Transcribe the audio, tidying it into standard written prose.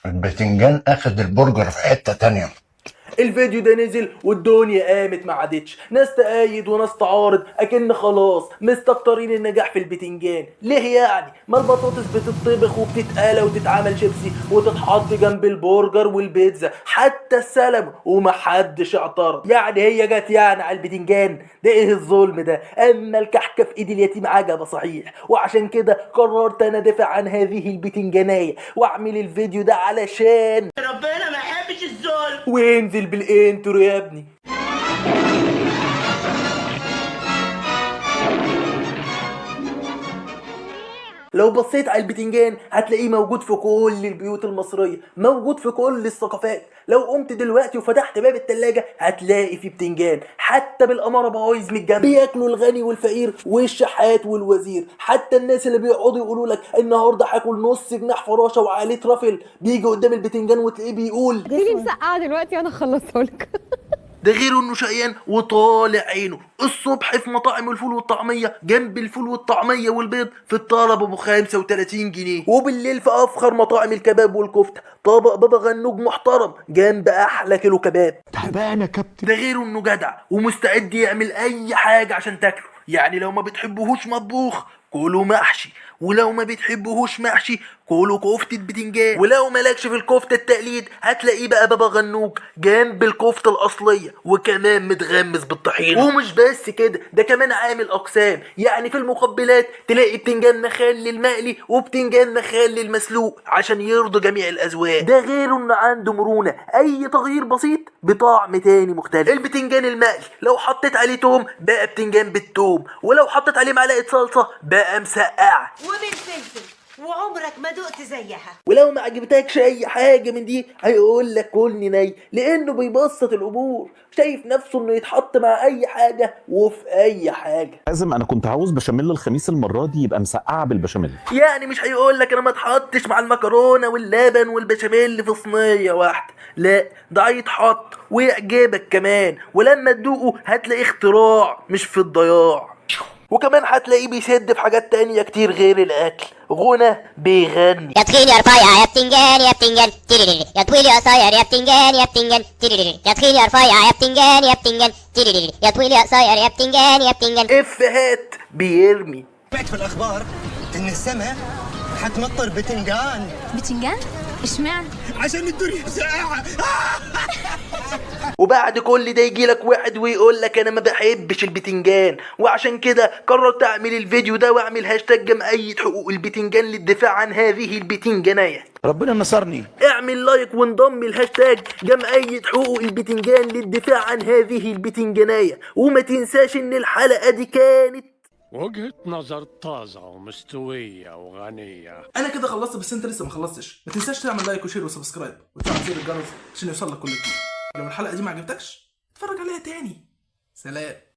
البتنجان اخد البرجر في حتة تانية. الفيديو ده نزل والدنيا قامت ما عادتش، ناس تأيد وناس تعارض، اكن خلاص مستكترين النجاح في البتنجان. ليه يعني؟ ما البطاطس بتطبخ وبتتقلى وتتعمل شيبسي وتتحط جنب البرجر والبيتزا، حتى السلم، ومحدش اعترض. يعني هي جت يعني على البتنجان ده؟ ايه الظلم ده؟ اما الكحكه في ايد اليتيم عجبه صحيح. وعشان كده قررت انا ادافع عن هذه البتنجانيه واعمل الفيديو ده علشان ربنا ما يحبش الظلم. وانزل بال intro يا ابني. لو بصيت على البتنجان هتلاقيه موجود في كل البيوت المصرية، موجود في كل الثقافات. لو قمت دلوقتي وفتحت باب التلاجة هتلاقي فيه بتنجان، حتى بالأمارة بايظ من الجنب. بياكلوا الغني والفقير والشحات والوزير، حتى الناس اللي بيقعدوا يقولوا لك النهارده هاكل نص جناح فراشة وعليه ترافل، بيجي قدام البتنجان وتلاقيه بيقول اديني مسقعه دلوقتي وانا اخلصها لك. ده غير انه شقيان وطالع عينه. الصبح في مطاعم الفول والطعميه جنب الفول والطعميه والبيض في الطلب ابو 35 جنيه، وبالليل في افخر مطاعم الكباب والكفته طبق بابا غنوج محترم جنب احلى كيلو كباب. تعبان يا كابتن. ده غير انه جدع ومستعد يعمل اي حاجة عشان تاكله. يعني لو ما بتحبهوش مطبوخ كله محشي، ولو ما بتحبهوش محشي كله كفتة بتنجان، ولو مالكش في الكفتة التقليد هتلاقيه بقى بابا غنوج جنب الكفتة الأصلية وكمان متغمس بالطحينة. ومش بس كده، ده كمان عامل أقسام، يعني في المقبلات تلاقي بتنجان مخلل مقلي وبتنجان مخلل مسلوق عشان يرضوا جميع الأذواق. ده غير إنه عنده مرونة، أي تغيير بسيط بطعم تاني مختلف. البتنجان المقلي لو حطيت عليه توم بقى بتنجان بالتوم، ولو حطيت عليه معلقة صلصة بقى مسقعة وبالفلفل، وعمرك ما دقت زيها. ولو ما عجبتكش اي حاجة من دي هيقول لك كلني ني، لانه بيبسط الامور، شايف نفسه انه يتحط مع اي حاجة وفي اي حاجة. لازم انا كنت عاوز بشاميل الخميس المرة دي يبقى مسقعه بالبشاميل. يعني مش هيقول لك انا ما اتحطش مع المكرونه واللبن والبشاميل في صينية واحدة، لا ده هيتحط ويعجبك كمان، ولما تدوقه هتلاقيه اختراع مش في الضياع. وكمان هتلاقيه بيسد في حاجات تانية كتير غير الاكل، غنى بيغني. يا تخين يا رفيع يا بتنجان يا بتنجان تيريري، يا طويل يا قصير يا بتنجان يا بتنجان تيريري، يا تخين يا رفيع يا بتنجان يا بتنجان تيريري، يا طويل يا قصير يا بتنجان يا بتنجان. افيهات بيرمي. سمعت في الاخبار ان السماء حتمطر بتنجان. بتنجان؟ اشمعنى؟ عشان الدنيا ساقعه. وبعد كل ده يجي لك واحد ويقول لك انا ما بحبش البتنجان، وعشان كده قررت اعمل الفيديو ده واعمل هاشتاج جمعية حقوق البتنجان للدفاع عن هذه البتنجانية. ربنا نصرني. اعمل like وانضم الهاشتاج جمعية حقوق البتنجان للدفاع عن هذه البتنجانية. وما تنساش ان الحلقة دي كانت وجهة نظر طازة ومستوية وغنية. انا كده خلصت، بس انت لسه ما خلصتش. ما تنساش تعمل like و share و subscribe وتفعل زر الجرس عشان يوصلك كل جديد. لو الحلقة دي ما عجبتكش اتفرج عليها تاني. سلام.